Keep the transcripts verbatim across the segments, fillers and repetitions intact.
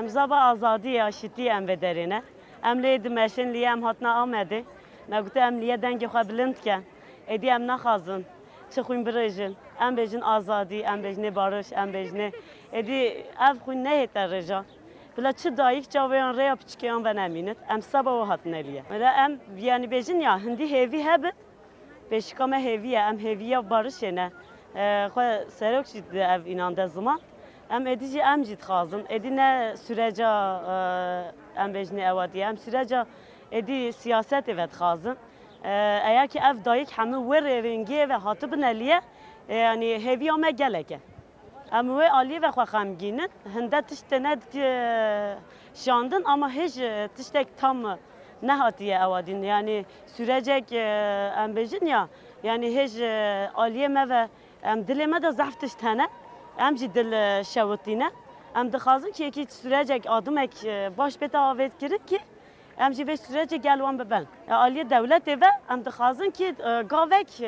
Em zava azadî, aşîtî em vê derê ne. Em lê dimeşin, liyê em hatina Amedê. Me gote em liyê dengê xwe bilind ken. Êdî em naxwazin çi xwîn birêjin. Em bêjin azadî, em bêjinê bariş, em bêjinê. Êdî ev xwîn nehête rêjan. Bila çi dayik çaveyan rêya piçikeyan venemînit. Em seba we hatine liyê. Bila em, yanî bêjin ya, hindî hêvî hebin. Pêşika me hêvî ye, em hêviya barişê ne. E, xwe serok jî di ev înan de ziman. Em êdî jî, em jî dixwazin. Êdî ne süreca, e, em bêjinê ewa diye. Em süreca êdî siyasetê ve dixwazin. E, eya ki ev dayik hemû wê rêrengiyê ve hatibine liye, e, yanî hêviya me gelek e. Em wê aliyê ve xwe xemgîn in. Hinde tişt têne dike şandin, ama hêj tiştek tam nehatiye ewa dîn. Yanî sürecek, e, em bêjin ya, yanî hêj, e, aliyê me ve, em dilê me de zehf tişt hene. Em jî dil, e, şewitîne. Em dixwazin ki yekî sürecek, adimek, e, baş bête avêt kirin ki Em jî vê sürecê gel wan bibin. E, aliyê dewletê ve em dixwazin ki, e, gavek, e,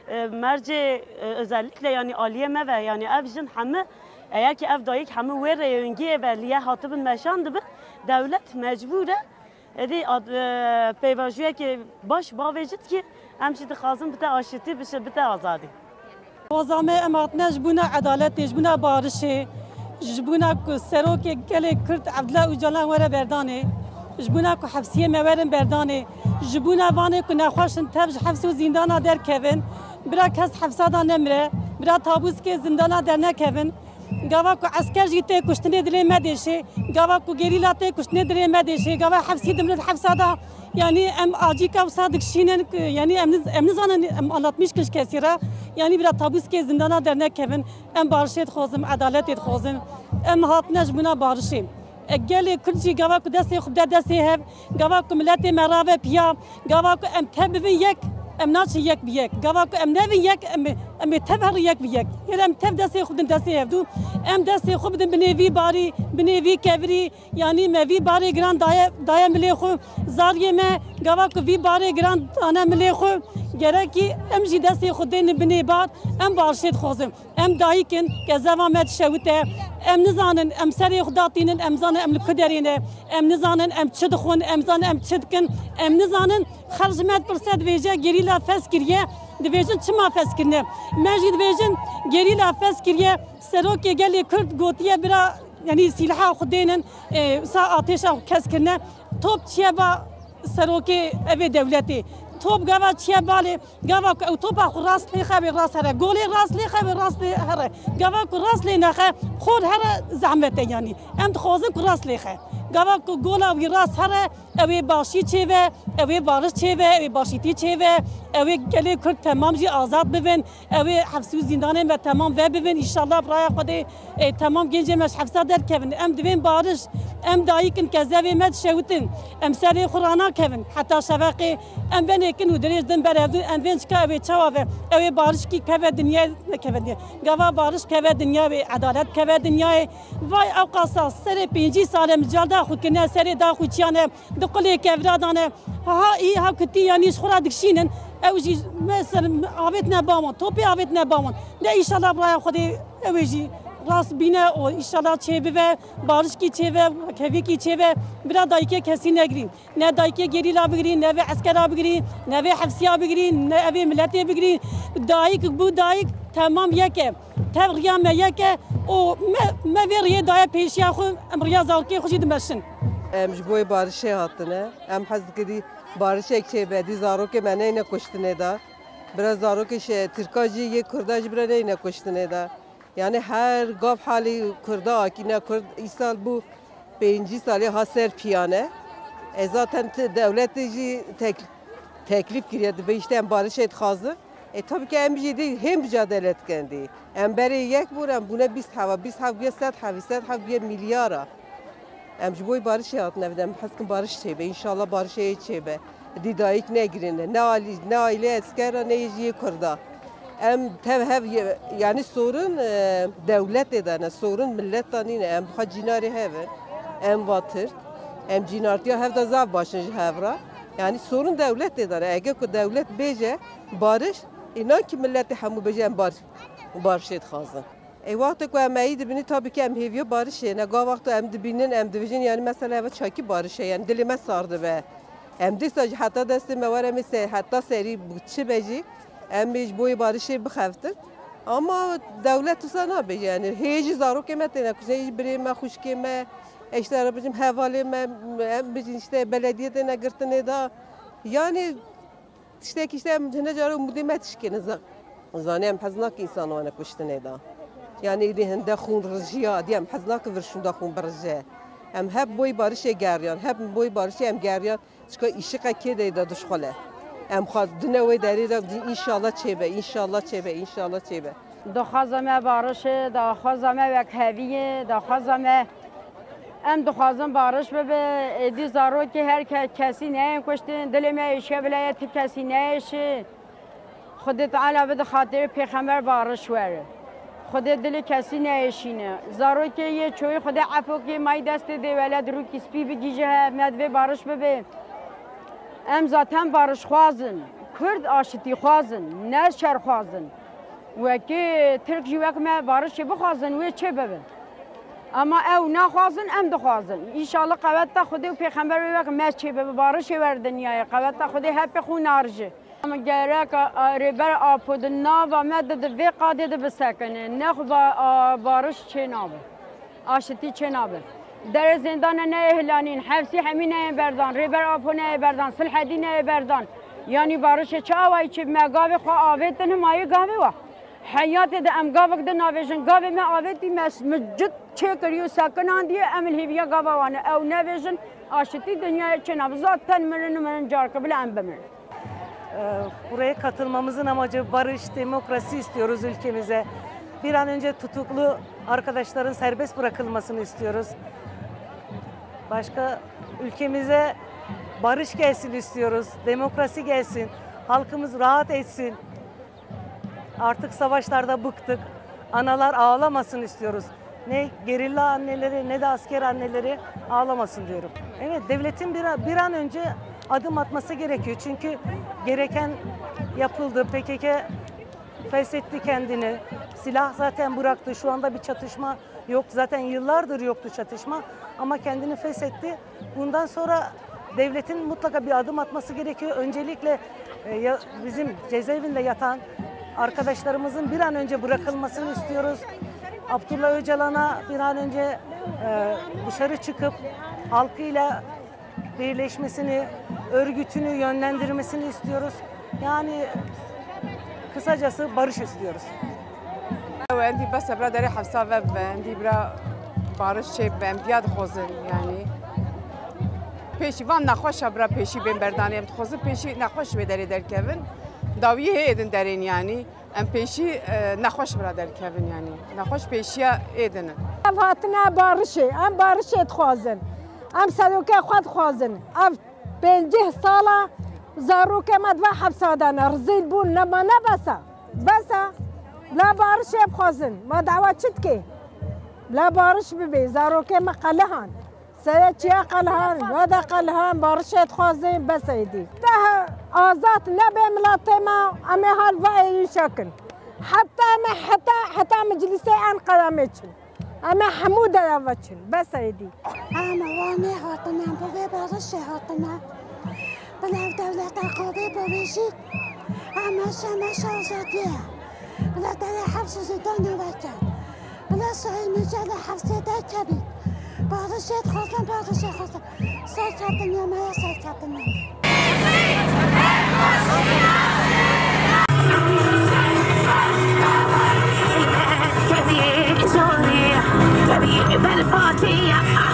e, mercê, e, özellikle yanî aliyê me ve, yanî ev jin hemû, eya ki ev dayik hemû wê rêyongiyê ve liye hatibin meşan dibin, dewlet mecbûr e. Êdî ad-, e, pêvajoyekê baş bavêjit ki em jî dixwazin bite aşitî, bişe bite azadî. Xweza me, em hatine ji bona edaletê, ji bona barişê, ji bona ku serokê gelê Kurd Evdila Ocalan were berdanê, ji bona ku hefsiyê me werin berdanê, ji bona vanê ku nexweş in tev ji hefs û zîndana derkevin, bira kes hefsa da nemire, bira tabûskê zindana dernekevin. Gava ku esker jî tê kuştinê dilê me dêşê, gava ku gerîla tê kuştinê dilê me dêşê, gava hefsî dimrin hefsa da. Yanî em acîka wisa dikişînin ku, yanî em niz-, em nizanin, em anlatmîş kiş kesî re. Yanî bira tabûskê zindana dernekevin. Em barişê dixwazin, edaletê dixwazin. Em hatine ji bona barişê. E, gelê Kurd jî gava ku destê xwe bide destê hev, gava ku miletê me rave piya, gava ku em tev bivin yek, em naçin yek bi yek. Gava ku em nevin yek, em, em ê tev herin yek bi yek. Yanî em tev destê xwe bidin destê hevdû. Em destê xwe bidin binê vî barî, binê vî kevirî. Yanî me vî barê giran daye, daye milê xwe. Zariyê me, gava ku vî barê giran dane milê xwe, gerekî em jî destê xwe dênin binê bar, em barişê dixwazin. Em dayik in, kezeva me dişewite. Em nizanin, em serê xwe datînin, em nizanin em li ku derê ne. Em nizanin em çi dixwin, em nizanin em çi dikin. Em nizanin, xelk ji me dipirse, dibêje gerîla fes kiriye, dibêjin çima fes kirine. Me jî dibêjin gerîla fes kiriye, serokê gelê Kurd gotiye bira, yanî sîlaha xwe dênin, e, sa atêşa xwe kes kirine. Top çiye ba serokê evê dewletê. Top gava çiye balê, gava ku ew topa xwe rast lê xebe rast here. Golê rast lê xebe rast lê here. Gava ku rast lê nexe, xor here zehmet e yanî. Em dixwazin ku rast lê xe. Gava ku gola wî rast here, ew ê başî çêve, ew ê bariş çêve, ew ê başîtî çêve, ew ê gelê Kurd temam jî azad bibin. Ew ê hefs û zîndanên me temam vebibin, înşallah bi raya Xwedê, e, temam gencê me ji hefsa derkevin. Em divên bariş, em dayik in, kezevê me dişewitin, em serê xwe ranakevin. Heta şeveqê em venêkin û dirêj din berevdin, em vên çika ew ê çawa ve, ew ê barişkî keve dinyayê, nekeve dinyayê. Gava bariş keve dinyayê, edalet keve dinyayê. Vay ew qasa serê pêncî sal e mical da xwe kirine, serê da xwe çiyane, di qulê kevira dane. Ha î ha kutî yanî ji xwe re dikişînin. Ew jî mesela avêtine ba wan, topê avêtine ba wan. De înşallah bi raya Xwedê ew ê jî rast bîne û înşallah çêbibe, barişkî çêbe, kevîkî çêbe. Bira dayikê kesî negirî. Ne dayikê gerîla bigirî, ne vê eskera bigirî, ne vê hefsiya bigirî, ne evê miletê bigirî. Dayik bû dayik, temam yek e. Tev riya me yek e û me, me vê riyê daye pêşiya xwe, em riya zarokê xwe jî dimeşin. Em ji bo yê barişê hatine. Em hez dikirî barişek çêbe, dî zarokê me neyne kuştinê de. Bira zarokê şe-, Tirka jî, yê Kurda jî bira neyne kuştinê de. Yanî her gav halî Kurda akîne, Kurd îsal bû pêncî salê ha ser piyane. E, zaten ti-, dewletê jî tek-, teklîf kiriye, dibe işte em barişê dixwazin. E, tabii ki em jî dî hê mücadele dikin dî. Em berê yek bûn, em bûne bîst heva, bîst hev bûye sed hevî, sed hev bûye milyara. Em ji bo barişê hatine, em hez dikin bariş çêbe. Înşallah barişê yê çêbe. Dî dayik negirine. Ne alî, ne aîlê esker e, ne yê jî yê Kurda. Em tev hev ye-, yanî sorun, e, dewletê de ne, sorun millet de nîne. Em xwe cînarê hev in. Em va Tirk. Em cînartiya hev de zaf baş in ji hev re. Yanî sorun dewletê de ne. Ege ku dewlet bêje bariş, înan ki milletê hemû bêje em bar-, barişê dixwazin. Ê, wextê ku em êdî dibînin, tabii ki em hêviya barişê ne. Gava wexta em dibînin, em dibêjin, yani mesela eva çakî barişe, yani dilê me sar dibe. Em dîsa jî heta destê me were me se-, heta serî bi çi be jî, em ê ji bo yê barişê bixebtin. Ama dewlet wisa nabêje, yani hê jî zarokê me têne kuştin, hê jî birê me, xwişkê me, ê, işte, re bijim hevalê me, em bijin işte belediye têne girtinê de. Yani Tiştekî işte em hine cara umudê me tişkêne za-, zanê em hez nakin însan wane kuştinê de. Yani êdî hinde xûn rijiya, dî em hez nakin vir şûnda xûn birije. Em hep boy barişê geriyan, hep boy barişê em geriyan. Çika îşiqe kê de da duşxule. Em xwaz dine wê derê de dî înşallah çêbe, înşallah çêbe, înşallah çêbe. Daxwaza me barişê, daxwaza me wekheviyê, daxwaza me Em dixwazin bariş bibe, êdî zarokê her ke-, kesî neyên kuştin, dilê me êşiye bile ye, ti kesî neyêşî. Xwedê Teala bide xatirê pêxember bariş were. Xwedê dilê kesî neyêşîne. Zarokê yê çoyî Xwedê efo kê, mayî destê dê welet rûkî spî bigîje he, me divê bariş bibe. Em zaten barişxwaz in. Kurd aşitîxwaz in, ne şerxwaz in. Wekî Tirk jî wek me barişê bixwazin, wê çê bibe. Ama ew naxwazin, em dixwazin. Înşallah qeweta Xwedê û Pêxember wê wek me çê bibe, barişê wer dinyayê. Qeweta Xwedê hepê xwe narije. Ama gerek a, a, Rêber Apo di nava me de, di vê qadê de bisekine. Nexwe ba-, a, bariş çê nabe. Aşitî çê nabe. Derê zêndane neyê hilanîn, hefsî hemî neyê berdan, Rêber Apo neyê berdan, Silhedî neyê berdan. Yanî barişê çi awayî çê me gavê xwe avêtin himayê gavê wa. Heyatê de em gavek de navêjin, gavê me avêtî me, mi cit çêkiriyo, sekinandiye, em li hêviya gava wane. Ew nevêjin, aşitî dinyayê çê nabe. Zaten mirin û mirin carke bile em bimirin. Ee, Buraya katılmamızın amacı barış, demokrasi istiyoruz ülkemize. Bir an önce tutuklu arkadaşların serbest bırakılmasını istiyoruz. Başka ülkemize barış gelsin istiyoruz, demokrasi gelsin, halkımız rahat etsin. Artık savaşlarda bıktık. Analar ağlamasın istiyoruz. Ne gerilla anneleri ne de asker anneleri ağlamasın diyorum. Evet, devletin bir, bir an önce adım atması gerekiyor. Çünkü gereken yapıldı. P K K feshetti kendini. Silah zaten bıraktı. Şu anda bir çatışma yok. Zaten yıllardır yoktu çatışma. Ama kendini feshetti. Bundan sonra devletin mutlaka bir adım atması gerekiyor. Öncelikle, e, ya, bizim cezaevinde yatan arkadaşlarımızın bir an önce bırakılmasını istiyoruz. Abdullah Öcalan'a bir an önce, e, dışarı çıkıp halkıyla birleşmesini, örgütünü yönlendirmesini istiyoruz. Yani kısacası barış istiyoruz. Ew endî bes e bira derê hefsa ve bibe, endî bira bariş çê bibe, em diya dixwazin, yanî. Pêşî van nexweş e bira pêşî bên berdanê, em dixwazin pêşî nexweş wê derê derkevin. Dawiyê hê êdin derên, yanî. Em pêşî, e, nexweş bira derkevin, yanî. Nexweş pêşiya êdin in. Ev hatine barişê, em barişê dixwazin. Em serokê xwe dixwazin. Ev pêncî sala zarokê me di va hepsa de ne, rezîl bûn, ne ma ne bes e. Bes e. La barişê bixwazin. Ma dawa çi dikê? La bariş bibê, zarokê me qelihan. Serê çiya qelihan, weda qelihan, barişê dixwazin, bes êdî. Te azad nebe miletê me, em ê hal va êrîşa kin. Heta me, heta, heta meclisê Enqera me çin. Em ê hemû derev ve çin. Bes êdî. Em Wanê hatine, bi vê barişê hatine. Bila ev dewleta qadê bavêjî. Em meşe, meşe azadiyê. Bila derê hefs û zîndanê veke. Bila Suheyl Mîrce li hefsê derkevî. Barişê dixwazin, barişê xwazin. Serkeftin ya me ya serkeftin me.